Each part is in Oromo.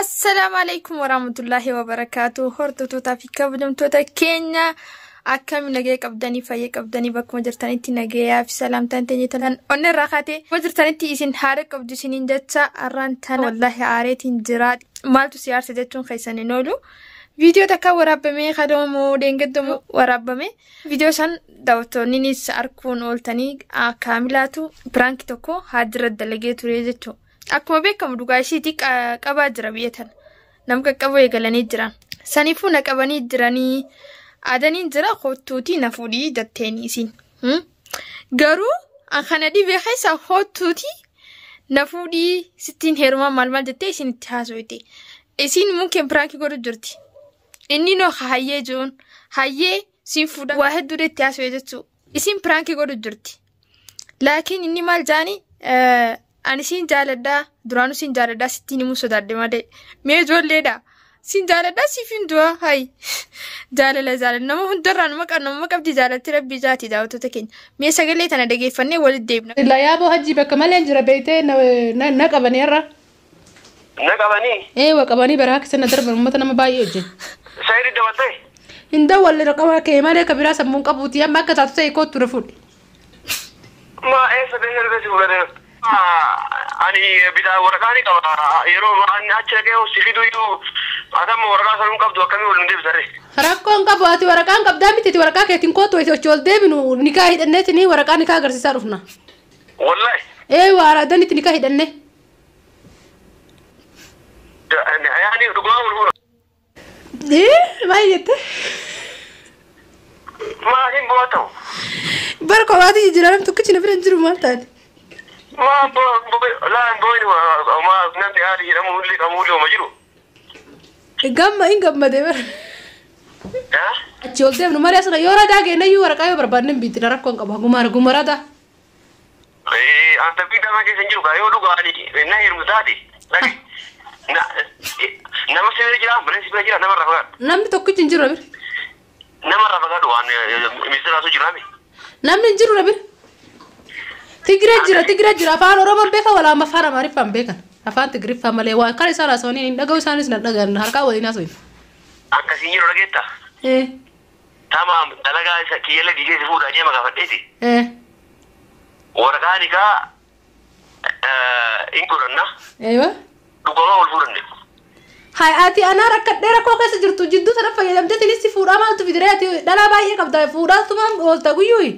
Assalaamu alaikum warahmatullahi wabarakaatu. Hordoftootaa fi kabajamtoota keenya akkami nagaya qabdanii fayya qabdanii bakkuma jirtanitti nagayaa fi salaamtaan teenya tanan onnee irraa kaatee bakkuma jirtanitti isin haadha qabdu isiniin jecha arraan tana wallaahi aareetiin jira maaltu si aarse jechuun keessan hin oolu. Viidiyoo takka waraabamee kadoomoo deengaddomoo waraabame viidiyoo san daawwattoonnis arguun ooltanii kaamilaatu piraanki tokko haajira dalagee ture jechuudha. Akkuma beekamu dhugaa ishiitii qabaa jira biyya tana. Nam qaqqaboo eegalanii jiran. Saniifuu na qabanii jiranii adaniin jira kottuutii na fuudhii jetteeni isin. Garuu kana dhibee keessa kottuutii na fuudhii sittiin heerumaa maal maal jettee isin itti haasofte. Isin mukkeen piraankii godhu jirti. Inni noo hayyee jiruun hayyee siin fuudha waa hedduudha itti haasofte jechuudha. Isin piraankii godhu jirti. Laakiin inni maal jaanii ani siin jaaladhaa duraanuu siin jaaladhaa sittiin himuu sodaadhe malee mee ijoolleedha siin jaaladhaa siif hin du'a hayi jaalala jaalala nama hundarraa nama qabna nama qabdi jaalatti rabbii jaati daawwattoota keenya mee sagalee tana dhageeffannee walitti deebina. La yaaboo hajji bakka malee jira beeytee na qabanii irra. Na qabanii? Eewa qabanii baraa keessa na darban uummata nama baay'ee hojjetu. Sayri dabaltee? Hin dawwalle raqama kee malee ka biraa sammuun qabuuti amma akka taatu ta'e kootu na fuudhi. Ma eessa beekee dhufee si fuudhate? Ani bitaa waraqaa ni qaba. Yeroo ani achi dhaqee si fidu iyyuu atamma waraqaa sanuu qabdu akkamii wal nu deebisarre? Rakkoon qabu ati waraqaan qabdaa miti ati waraqaa keetiin kootu achi ol deebinu nikaa hidhanneetini waraqaa nikaa agarsiisaa dhufna. Wallahi. Eewa araadanitti nikaa hidhanne. Yaani dhugumaa wal fuudha. Maal jette? Maal hin bu'aa ta'u? Bara kophaatti jijjiiramtu tokkichi na bira hin jiru maal taate? Maa laan boo'in maa namni haali jedhamu hullee qabu hullee oma jiru. Gamma hin gammadee bara. Achi ol deemnu malee asirra yoo radaa geennayyuu waraqaa yoo barbaadne hin biitti rakkoo hin qabu haguma arguma radaa. Anta biidhamaa keessa hin jiru kaa yoo dhugaani na heerumtu taate nama si bira jira mana si bira jira namarraa fagaadhu. Namni tokkichi hin jiru na bira. Namarraa fagaadhu waan ministeeraatu jiraame. Namni hin jiru na bira. Tigiree jira Tigiree jira afaan Oromoon beekan walaa amma afaan Amaariffaan beekan afaan Tigiriffaa malee waan kan isaan haasawanii hin dhaga'u isaanis na dhaga'an harkaa waliin haasawin. Akkasiin jiru dhageetta. Tamaam dalagaa isa kiyyala dhiisee si fuudhaa deema gaafadheeti. Waraqaa nikaa hin godhanna. Eewa. Dhugamaa wal fuudhanne. Hai ati anaa rakkadhee rakkoo keessa jirtu jidduu sana fayyadamtee tinis si fuudhaa maaltu fidire ati dhalaa baay'ee qabda fuudhaa tumaan oolta guyyuuyi.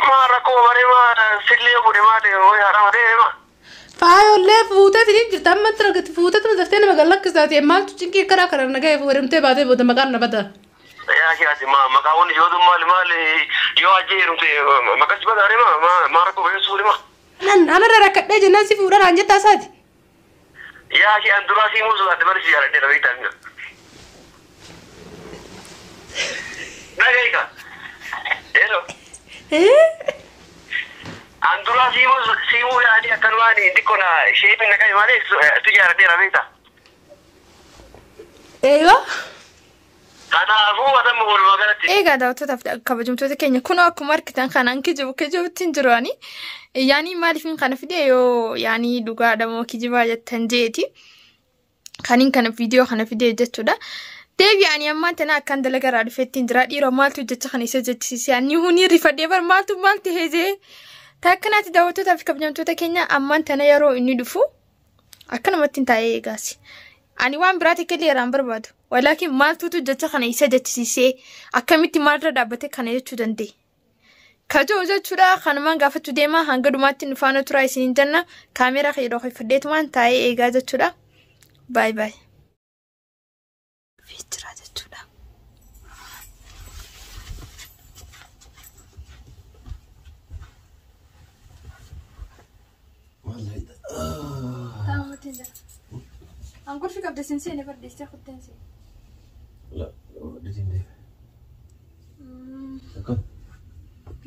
Maa rakkoo baree maa sillee fuudhe maali hooyi haraa malee maa. Faayollee fuutee tiniin jirta amma itti fuutee tuma daftee nama gallakkisaati maaltu cinqii akkanaa kana na ga'e heerumtee baatee booda maqaan na bada. Yaa kiyaati maa maqaa wanni yoo maali maali yoo ajjee heerumte maqaa si badaare maa maa rakkoo baree suuri maa. Nan anarra rakkadhee jennaan si fuudhaa naan jettaa isaati. Yaa kee an duraa sii muusuu adda malee si jaaladhee dha beektaa mina. Dhaga'i kaa. Hello. An duraa sii muusuu sii muu yaadii akkanumaan xiqqoo na sheepin na qabe malee si jaaladhee dha beektaa. Eewa. Kanaafuu atamma walumaa galatti. Egaa daawwattootaaf kabajamtoota keenya kunoo akkuma argitan kanaan kijibu kijibutti hin jiru ani. Yaanii maaliifin kana fide yoo yaanii dhugaadha moo kijibaa jettan jeeti. Kaniin kana viidiyoo kana fide jechuudha. Deebi'anii ammaan tana akkaan dalagarraa dhufeetti hin jira dhiiroo maaltu jecha kana isa jechisiise ani huni rifadhee bar maaltu maal ta'ee jee. Takkanaatti daawwattootaaf kabajamtoota keenya ammaan tana yeroo inni dhufu akkanumatti hin taa'ee eegaasi. Ani waan biraa takka illee irraa hin barbaadu. Walaakin maaltuutu jecha kana isa jechisiisee akkamitti maalirra dhaabbatee kana jechuu danda'e. Kajoo jechuudha kanumaan gaafachuu deema hanga dhumaatti nu faana turaa isiniin jenna kaameeraa kiyya dhoofeffadheetumaan taa'ee eegaa jechuudha. Baay baay. Jira jechuudha. An qulfi qabda sin seene bardeessee kutteen seene. La, dhiisin deeme. Akkam?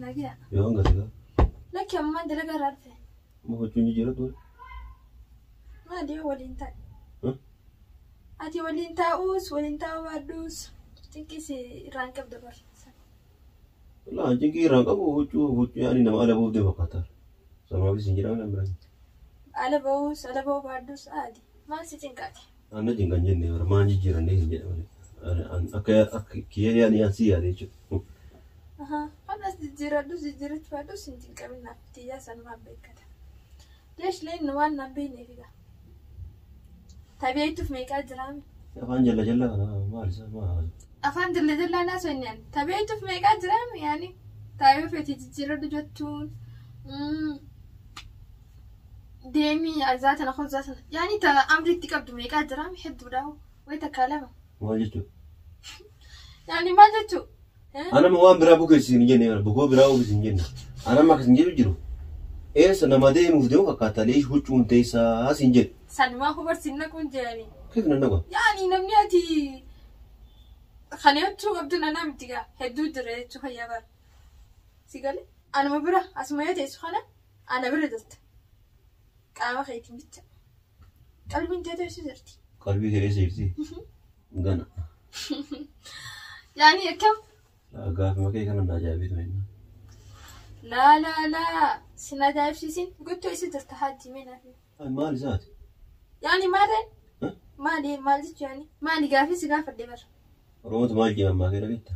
Nagiya. Yoo hanga sigaa. Lakki ammaan dalagaa irraa dhufe. Amma gochuun jijjiirra ture. Maali yoo waliin taa'e? Ati waliin taa'uus waliin taa'uu baadhuus cinqiis irraan qabda bar. La, cinqii irraan qabu huccuu huccuu yaani nama ala buuf deema fakkaata. Sanumaafis hin jedhamu nama biraan. Ala ba'uus ala ba'uu baadhuus adi. Maal si cinqaati? Anna jingan jenne bara maan jijjiirannee hin jedhe malee. Akka akka kiyya yaani aan si yaade jechuudha. Kanas jijjiiradhus jijjiirachuu baadhus hin cinqamin naaf tiyyaa sanumaan beekkata. Leesh leen waan naan beekneef egaa. Tabeeytuuf meeqaa jiraame? Afaan jalla jalla kana maal isa maal? Afaan jalla jallaa naasoo inni ani. Tabeeytuuf meeqaa jiraame yaani taayoo feeti jijjiiradhu jechuun. Deemii azaa tana khozaa tana yaani ta amriitti qabdu meeqaa jiraame hedduudha wayi takkaa lama. Maal jechuudha? Yaani maal jechuu? Anama waan biraa bukeessi hin jenne bukoo biraa oofis hin jenne. Anama akkas hin jedhu jiru. Eessa nama deemuuf deemu fakkaata leesh huccuun teessaa hin jedhu. Sanumaa hubarsiin naquun jedhani. Kif nan naqa? Yaani namni ati kana jechuu qabdu nana miti gaa hedduu jira jechuu fayyaa bara. Si gale anuma bira asuma yoo teessu kana ana bira jirta. Qaama keetiin bicha. Qalbiin tee teessu jirti. Qalbii kee eessa jirti? Gana. Yaani akkam? Gaafima kee kana na ajaa'ibee ture. Laa laa laa sin ajaa'ibsiisin gochuu eessa jirta haajji mee naaf. Maal isaati? Yaani maal maali maal jechuu yaani maali gaafii si gaafadhe bara. Oromootu maal jedhama ammaa kee dhageetta?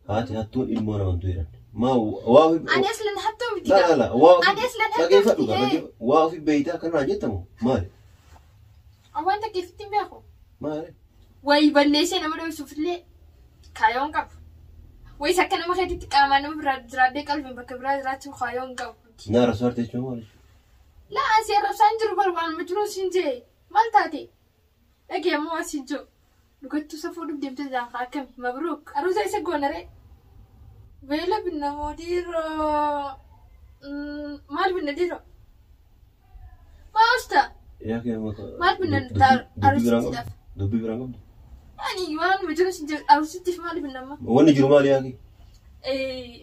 Haati hattuun ilmoo namantu jedhan. Maa waa ofii. Ani aslan hattuu miti La la la waa ofii. Ani aslan hattuu Dhageeffadhu miti. gaa waa ofii beeytaa akkanaa jettamu maali? Waan takka ifitti hin beeku. Maali? Wayi balleessee nama dhoofisuuf illee kaayoon qabu. Wayis akka nama keetitti qaamaan nama biraa jiraadhee qalbiin bakka biraa jiraachuu kaayoon qabu. Naa rasaarte jechuun maali? Laa asii arrabsaan jiru bar waan majnuu siin jee maal taate? Dhagee ammoo asiin jiru. Dhugattuu safuu dhugdeemte jaanfa akkami mabruuk aruusa isa goonaree. Beela binna moo dhiiroo? Maal binna dhiiroo? Maa usta? Yaa kee maqaa. Maal binna aruusittiidhaaf? Dubbii biraan qabdu. Ani waan majnuu siin jee aruusittiif maal binna amma? Wanni jiru maali yaa kee?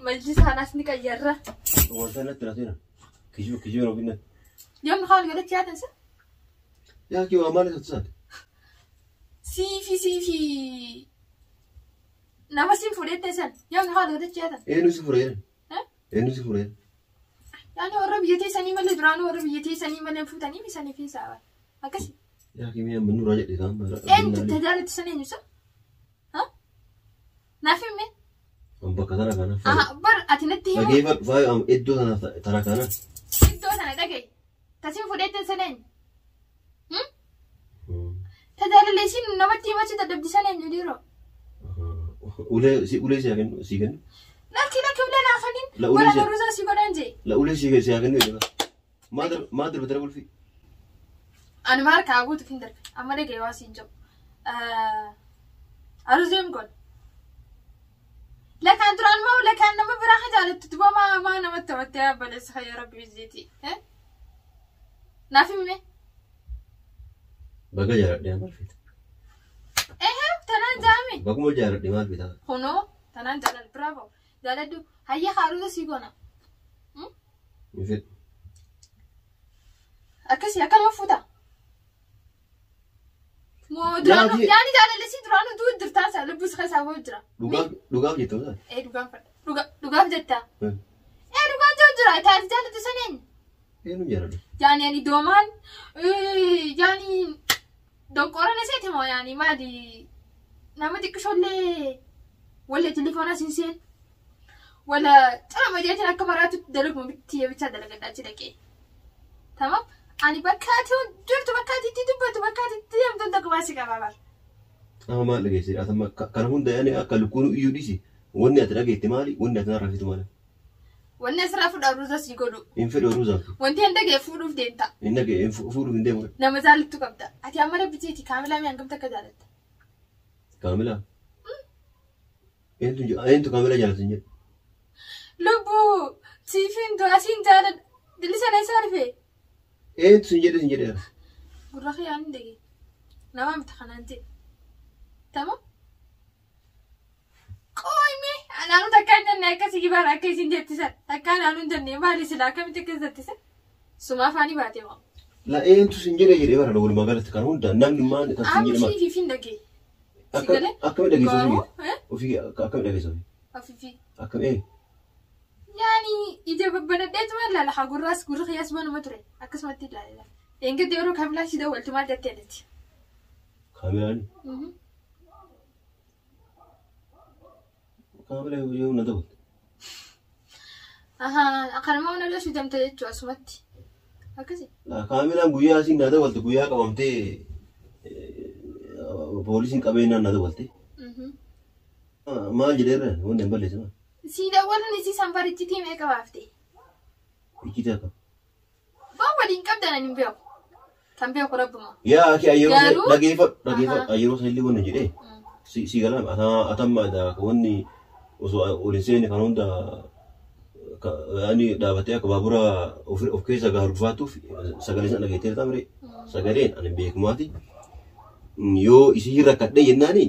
Majlisa kanaas ni qayyarra. Wanta natti na Kijiba kijiba na binna. Yoomni haal godhatti yaadan sa? Yaa kee waa maali sattasaati? Siifi nama siin fuudhette san yoomni haal godhatti yaadan? Eenyu si fure jedhan? Eenyu si fure jedhan? Yaani warra biyya teessanii malee duraanuu warra biyya teessanii malee fuutanii bisanii fi saawwan. Akkasi. Yaa kee mi'a nuraa jedhe kaan. Eenyu tajaajiltu san eenyu sa? Naaf hime? Bakka tana kana. Bar ati natti himu. Dhageeffadhu faaya iddoo tana kana. Iddoo tana dhagaye. Tasiin fuudhette san eenyu? Tajaajila isiin namatti himachuu dadhabdi san eenyu dhiiroo? Ulee ulee si haa kennu si kennu. Lakki lakki ulee naa kennin. La ulee Warra baruusaa si godhan jee. La ulee si haa kennu jedha. Maa darbe dara qulfii? Ani maal kaa guutuuf hin darbe. Amma dhagaye waa siin jiru. Aruuzeem godhe. Lakaan duraan maa lakaan nama biraa ka jaalattu duba maa maa namatti taphattee abbaleessa hayya rabbi bizeeti. Naaf hime. Baga jaaladhee maal feeta? Ehe tanaan jaame. Baguma jaaladhee maal feeta? Kunoo tanaan jaalal bravo. Jaaladhu hayya haaruuza sii goona. Hin fedhu. Akkasii akkanuma fuuta. Moo duraanuu yaani jaalalli duraanuu du'u jirtaan isaa lubbus keessaa ba'u jira. Dhugaaf jetta maal? Ee dhugaaf fadha. Dhugaaf jetta. Ee dhugaan jiru jira taati jaallattu san eenyu? Eenyu jaaladhu? Yaani ani doomaan yaani donqoorana seeti moo yaani maali nama xiqqishoollee wala telefoonaa siin seen wala calama jeetiin akka maraatu dalaguma bitti bichaa dalagadhaa achi dhaqee. Tamam? Ani bakka ati jirtu bakka ati itti dubbatu bakka ati itti deemtu hunda gumaa si qaba bara. Amma maal dhageesse? Ati kana hunda yaani akka lukkuun iyyuu dhiisi. Wanni ati dhageette maali? Wanni ati narraa fitu maali? Wanni asirraa fudhu aruuza si godhu. Hin fedhu aruuzaaf. Wanti hin dhagee fuudhuuf deemta. Hin dhagee fuudhuuf hin deemu. Nama jaalattu qabda. Ati amma rabbi jeeti kaamilaa mi hangamta akka jaalatta? Kaamilaa? Eentu kaamilaa jaalatu hin jedhu? Lubbuu siifiin du'aasiin jaaladha. Dilli sana isaa dhufe. Eentu sin jedhe sin jedhe? Gurra kiyyaan hin dhagee. Nama miti kanaan jedhe. Tamam? Qoyme naannoo takka hin jenne akkasii gibaara akka isin jettisan takka naannoo hin jenne maali sila akkamitti akkas jettisan suma afaanii baatee moo. La eentu sin jedhe jedhee bara walumaa galatti kan hunda namni maal kan sin jedhe maal. Amma fiifi hin dhagee. Akkami dhageessa ofii? Ofii akkami dhageessa ofii? Ofiifi. Akkami ee? Yaani ija babbanadheetuma ilaala haa gurraas gurri kiyyaas banuma ture akkasumatti ilaala. Engedi yeroo kaamilaa si dawwaltu maal jettee jetti? Kaamilaan. Kaamilaa yoo na dawwalte. Ahaa, kanuma waan loluu damta jechuudha asumatti. Akkasi. Kaamilaan guyyaa asiin na dawwalte guyyaa qabamtee poolisiin qabeenyaan na dawwalte. Maal jedheerra wanti hin balleesse maal? Si dawwaluun isii sanfarichitii meeqa baafte? Iccitii akka. Waan waliin qabdan ani hin beeku. Kan beeku rabbuma. Yaa akki yeroo dhageeffadhu dhageeffadhu yeroo sanillee wanni jedhee si galama atamma wanni osoo ol hin seenne kan hunda ani dhaabattee akka baabura of keessa gahaa dhufaatuuf sagalee sana dhageettee tamre sagaleen ani beekumaati. Yoo isii rakkadhee jennaani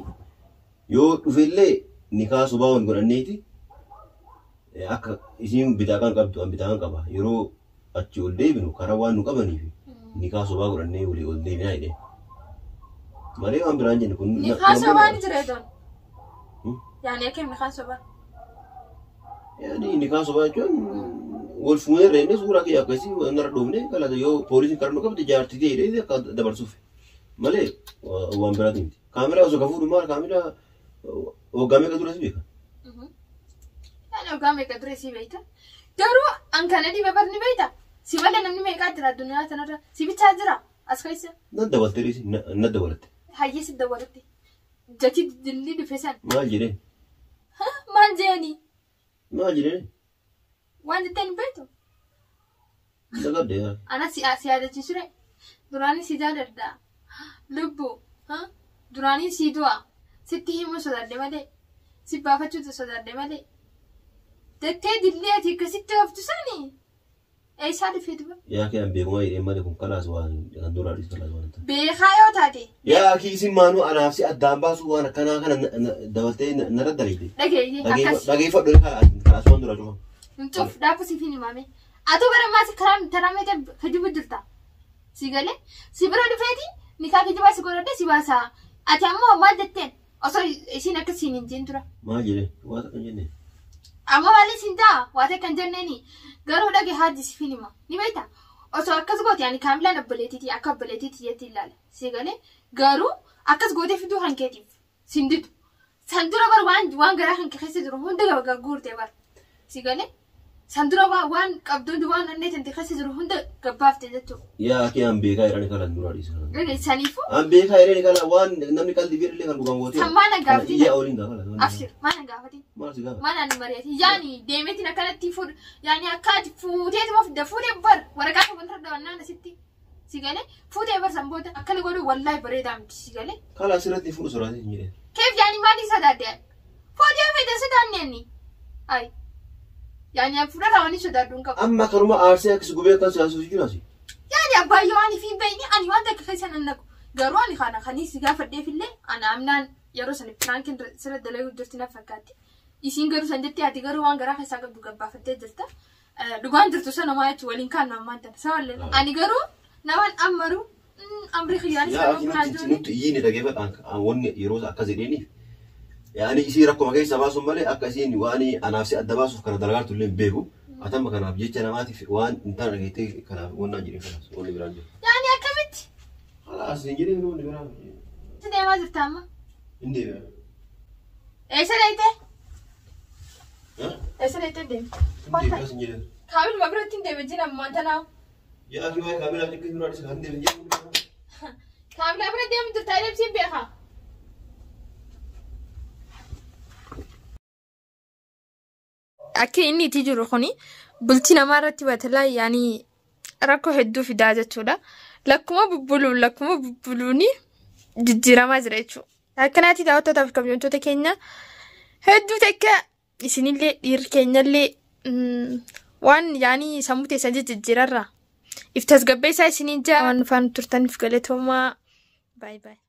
yoo dhufellee nikaa sobaa wal godhanneeti akka isiin bitaa kan qabdu an bitaa kan qaba yeroo achi ol deebinu karaa waan nu qabaniif nikaa sobaa godhannee walii ol deebinaa jedhee. Malee waan biraan jennu kun. Nikaa sobaa ni jira edoon. Yaani akkam nikaa sobaa? Yaani nikaa sobaa jechuun wal fuunee reenne suuraa kiyya akkasii waan irra dhoofne galata yoo poolisiin karaa nu qabde jaartii ta'e jedhee akka dabarsuuf malee waan biraati miti. Kaameraa osoo ka fuudhu maal kaameraa waggaa meeqa dura si beeka? Yaani waggaa meeqa dura si beekta? Garuu an kana dhibe barni beekta? Si malee namni meeqaa jira addunyaa tanarra? Si bichaa jira as keessa? Na dabalte riisi na dabalatte. Hayyee si dabalatte. Jechi dilli dhufe san. Maal jedheen? Maal jeeni? Maal jedheen? Waan jetteen hin beektu? Dagadde yaa. Ana si yaadachiisure duraanii si jaaladha. Lubbu duraanii si du'a sitti himuu sodaadhe malee si baafachuutu sodaadhe malee jettee dillee ati akkasitti ooftu sani eessaa dhufee duba? Yaa kee an beekumaa jedhee malee kun kalaas waan kan duraa dhiis kalaas waan ta'e. Beekaa yoo taate. Yaa kii isin maanuu anaaf si addaan baasuu waan akkanaa kana dabaltee narra daleeyte. Dhageeyye akkas. Dhageeffadhu kalaas waan duraa cufa. Cuf dhaabu siif hin himame. Atuu bara maasi karaa taraa meeqa kijibu jirta. Si galee si bira dhufeeti nikaa kijibaa si godhadhe si baasaa. Ati ammoo maal jetteen osoo isiin akkasiin hin jeen dura. Maal jedhee waa takka hin jennee. Amma maali siin ta'a waa takka hin jenneeni garuu dhage haajji siif hin hima ni beekta. Osoo akkas goote ani kaamilaan obboleetiiti akka obboleetiiti jetti ilaala. Si galee garuu akkas gootee fiduu kan keetiif siin didu. San dura bar waan garaa kan keessa jiru hunda guurtee bar. Si galee san dura waan qabdu waan onnee tante keessa jiru hunda gabbaafte jechuudha. Yaa kee an beekaa jedhani kalaan duraa dhiisa. Saniifuu. An beekaa jedhani kalaan waan namni qalbii birillee kan dhugaan gootee. San maal gaafatin? Iyyaa oliin gaafa laata. Abshir maal gaafatin? Maal si gaafa? Maal ani mari'atin? Yaani deemeetiin akkanatti fuudhu yaani akka ati fuuteetuma fidda fuutee bar waraqaa tokko irra dawannaan asitti si galee fuutee bar san booda akkana godhu wallaahi bareedaa miti si galee. Kalaa asirratti fuudhu soraatee hin jedheen. Keef yaani maal sodaadde? Fuutee fedhe sodaanne Ay. Yaani fudhata waan sodaadhu hin qabu. Amma kanuma aarsee akkas gubee akkas siyaasuuf jira asi. Yaani abbaayyo waan fi beeyni ani waan takka keessa nan naqu. Garuu ani kana kanis si gaafadheefillee ana amnaan yeroo sana piraankiin sirra dalaguu jirti na fakkaatti. Isiin garuu san jettee ati garuu waan garaa keessaa qabdu gabbaafattee jirta. Dhugaan jirtu sana maa jechuun waliin kaan namaan tana. Saballee ani garuu naman ammaru amri xiyyaanis nama kanaa jiru. Nuti iyyiin dhageeffadhaan wanni yeroo akkas jedheeniif. Yaani isii rakkuma keessa baasuun malee akka isiin waan anaaf si adda baasuuf kana dalagaartu illee hin beeku. Atamma kanaaf jecha namaatiif waan hin taane dhageettee kanaaf wannaan jedhee kanaaf wanni biraan jiru. Yaani akkamitti? Halaas hin jedhee wanni biraan. Si deemaa jirta amma? Hin deemaa. Eessa deemtee? Eessa deemtee deemte? Hin deemaa sin jedhee. Kaamiluma biratti hin deeme jira ammaan tanaa. Yaa fi waa'ee kaamilaa xiqqee duraa dhisa kan deeme jedhu. Kaamilaa bira deemu jirta jedhamsiin beekaa. Akka inni itti jiru kuni bultii namaa irratti batalaa yaani rakkoo hedduu fidaa jechuudha. Lakkuma bubbuluun jijjiiramaa jira jechuudha. Akkanaatti daawwattootaaf kabajamtoota keenya hedduu takka isinillee dhiirri keenyallee waan yaani sammuu teessan jijjiirarra. If tasgabbeessaa isiniin jaa waan dhufaan turtaniif galatoomaa. Baay'ee baay'ee.